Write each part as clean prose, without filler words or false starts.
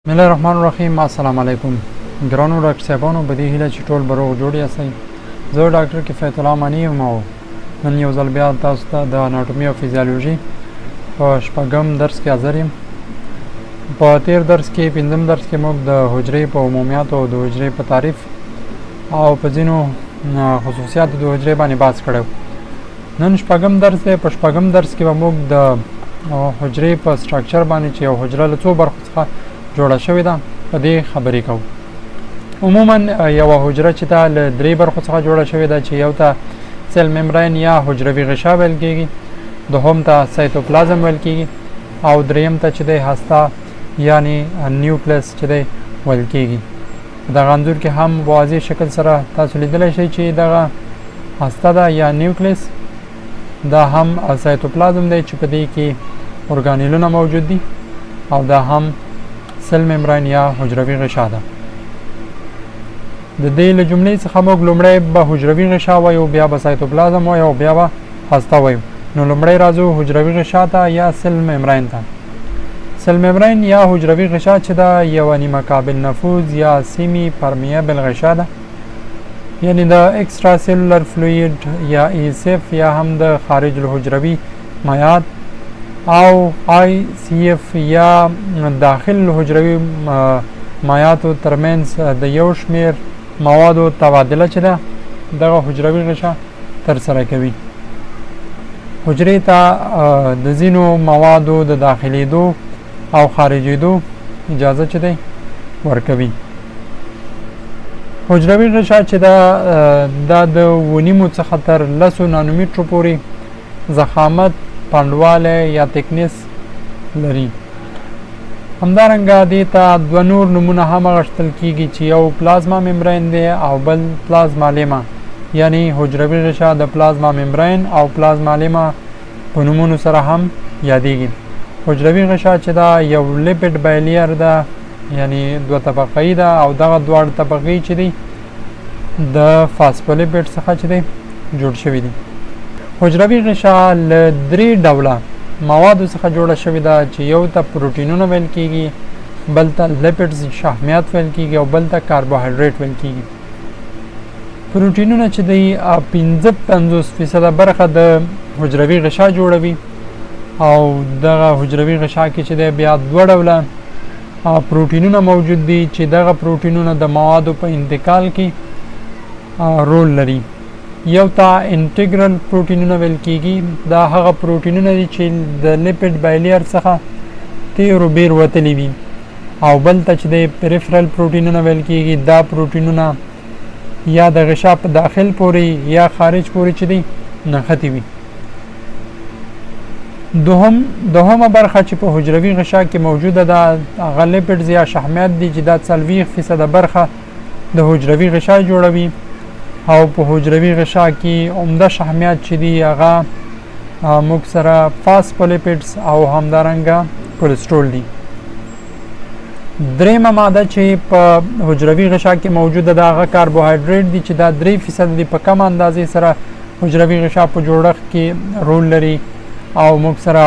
بسم الله الرحمن الرحیم. السلام علیکم ګرانو ډاکټر صاحبانو، په دې هیله چې ټول به روغ جوړ یاستئ. زه ډاکټر کفایت الله مانی یم او نن یو ځل بیا تاسو ته د اناټومي او فزیولوژي په شپږم درس کې حاضر یم. په تیر درس کې، پنځم درس کې، موږ د حجرې په عمومیاتو او د حجرې په تعریف او په ځینو خصوصیاتو د حجرې باندې بحث کړی. نن شپږم درس دی. په شپږم درس کې به موږ د حجرې په structure باندې، چې یو حجره له څو برخو څخه جوړه شوې ده، په دې خبرې کوو. عموما یوه حجره چې ده له درې برخو څخه جوړه شوې ده، چې یو ته cell membrane یا حجروي غشا ویل کېږي، دوهم ته سایتوپلازم ویل کېږي، او دریم ته چې دی هسته یعنی nucleus چې دی ویل کېږي. دغه انځور کې هم واضح شکل سره تاسو لیدلی شئ چې دغه هسته ده یا nucleus، دا هم سایتوپلازم دی چې په دې کې اورګانیلونه موجود دي، او دا هم cell membrane یا حجروي غشا ده. د دې له جملې څخه موږ لومړی به حجروي غشا وایو، بیا به سایتوپلازم وایو او بیا به هسته وایو. نو لومړی راځو حجروي غشا ته یا cell membrane ته. cell membrane یا حجروي غشا چې ده یوه نیمه قابل نفوذ یا semi permeable غشا ده، یعنی د extracellular fluid یا ECF یا هم د خارج الحجروي مایعات او ICF یا داخل الحجروي مایعاتو ترمنځ د یو شمیر موادو تبادله چې ده دغه حجروي غشا ترسره کوي. حجرې ته د ځینو موادو د داخلېدو او خارجېدو اجازه چې دی ورکوي. حجروي غشا چې ده دا د 7.5 څخه تر 10 نانومیټرو پورې ضخامت، پنډوالی یا thickness لري. همدارنګه دې ته دوه نور نومونه هم اخیستل کیږي، چې یو plasma membrane دی او بل plasmalemma، یعنی حجروي غشا د plasma membrane او plasmalemma په نومونو سره هم یادیږي. حجروي غشا چې دا یو lipid bilayer ده، یعنی دوه طبقه‌ای ده، او دغه دواړه طبقې چې دي د فاسفولیپید څخه چې دی جوړ شوي دي. حجروي غشا له درې ډوله موادو څخه جوړه شوې ده، چې یو ته پروټینونه ویل کیږي، بل ته lipids شحمیات ویل کیږي، او بل ته کاربوهایډریټ ویل کیږي. پروټینونه چې دی 55% برخه د حجروي غشا جوړوي، او دغه حجروي غشا کې چې دی بیا دوه ډوله پروټینونه موجود دي، چې دغه پروټینونه د موادو په انتقال کې رول لري. یو ته integral پروټینونه ویل کیږي، دا هغه پروټینونه دي چې د lipid bilayer څخه تیر و بیر وتلي وي، او بل ته چې د peripheral پروټینونه ویل کیږي، دا پروټینونه یا د غشا په داخل پورې یا خارج پورې چې دی نښتي وي. دوهمه برخه چې په حجروي غشا کې موجوده ده هغه lipids یا شحمیات دي، چې دا 40% برخه د حجروي غشا جوړوي، او په حجروي غشا کې عمده شحمیات چې دي هغه موږ سره phospholipids او همدارنګه کولیسټرول دي. درېیمه ماده چې په حجروي غشا کې موجوده ده هغه کاربوهایډریټ دي، چې دا 3% دي، په کم اندازې سره حجروي غشا په جوړښت کې رول لري، او موږ سره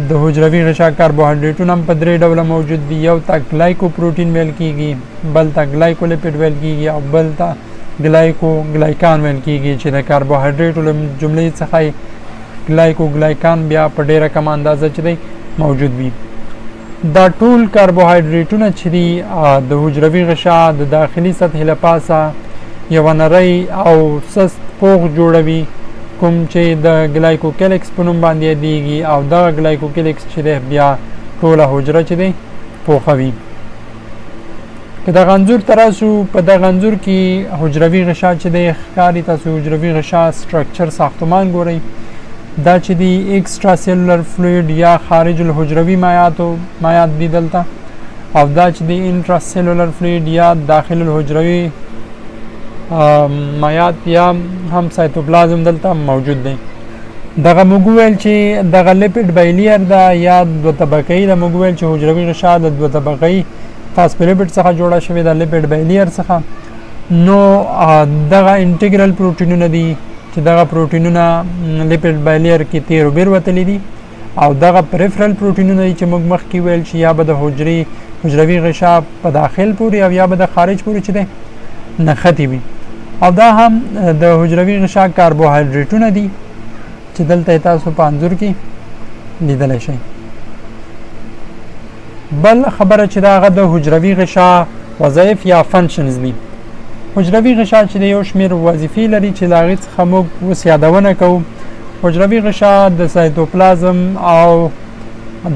د حجروي غشا کاربوهایډریټونه هم په درې ډوله موجود دي. یو ته glycoprotein ویل کیږي، بل ته glycolipid ویل کیږي، او بل ته glycoglycan ویل کیږي، چې د کاربوهایډریټو له جملې څخه یې glycoglycan بیا په ډیره کمه اندازه چې دی موجود وي. دا ټول کاربوهایډریټونه چې دي د حجروي غشا د داخلي سطحې له پاسه یوه نرۍ او سست پوښ جوړوي، کوم چې د glycocalyx په نوم باندې یادیږي، او دغه glycocalyx چې دی بیا ټوله حجره چې دی پوښوي. که دغه انځور ته راسو، په دغه انځور کې حجروي غشا چې دی ښکاري. تاسو حجروي غشا structure ساختمان ګورئ، دا چې دی extracellular fluid یا خارج الحجروي مایعات دي دلته، او دا چې دی intracellular fluid یا داخل الحجروي مایعات یا هم سایتوپلازم دلته موجود دی. دغه موږ وویل چې دغه lipid bilayer ده یا دوه طبقه‌ای ده. موږ وویل چې حجروي غشا د دوه طبقه‌ای فاسفولیپید څخه جوړه شوې ده، lipid bilayer څخه. نو دغه integral پروټینونه دي چې دغه پروټینونه lipid bilayer کې تیر و بیر وتلي دي، او دغه peripheral پروټینونه دي چې موږ مخکې ویل چې یا به د حجرې حجروي غشا په داخل پورې او یا به د خارج پورې چې دی نښتې وي. او دا هم د حجروي غشا کاربوهایډریټونه دي چې دلته تاسو په انځور کې لیدلی شئ. بل خبره چې دا هغه د حجروي غشا وظایف یا functions دي. حجروي غشا چې د یو شمېر وظیفې لري چې له هغې څخه موږ اوس یادونه کوو. حجروي غشا د سایتوپلازم او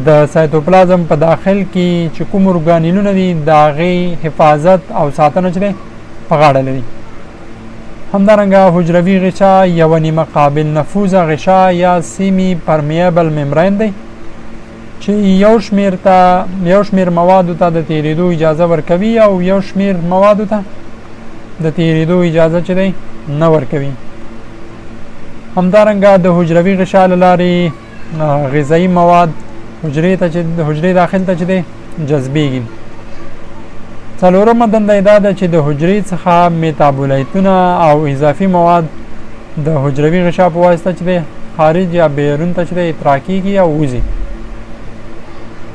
د سایتوپلازم په داخل کې چې کوم ارګانیلونه دي د هغې حفاظت او ساتنه چې دی په غاړه لري. همدارنګه حجروي غشا یوه نیمه قابل نفوذه غشا یا semi permeable membrane دی چې یو شمېر موادو ته د تیریدو اجازه ورکوي او یو شمېر موادو ته د تیریدو اجازه چې دی نه ورکوي. همدارنګه د حجروي غشا له لارې غذایي مواد حجرې ته چې د حجرې داخل ته چې دی جذبیږي. څلورمه دنده یې دا ده چې د حجرې څخه میتابولیتونه او اضافي مواد د حجروي غشا په واسطه چې دی خارج یا بیرون ته چې دی اطراح کیږي او وځي.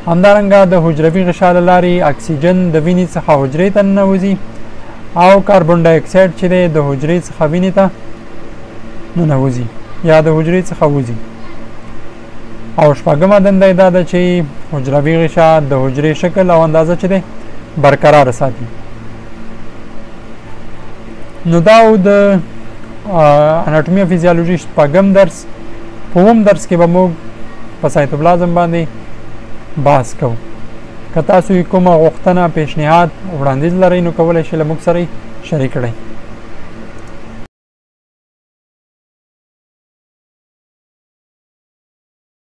همدارنګه د حجروي غشا له لارې اکسیجن د وینې څخه حجرې ته ننوځي او کاربن ډای اکساید چې دی د حجرې څخه وینې ته ننوځي یا د حجرې څخه وځي. او شپږمه دنده یې دا ده چې حجروي غشا د حجرې شکل او اندازه چې دی برقرار ساتي. نو دا و د اناټومي او فزیولوژي شپږم درس. په اووم درس کې به موږ په سایتوپلازم باندې بحث کوو. که تاسو یې کومه غوښتنه، پیشنهاد، وړاندیز لرئ نو کولی شئ له موږ سره یې شریک کړئ.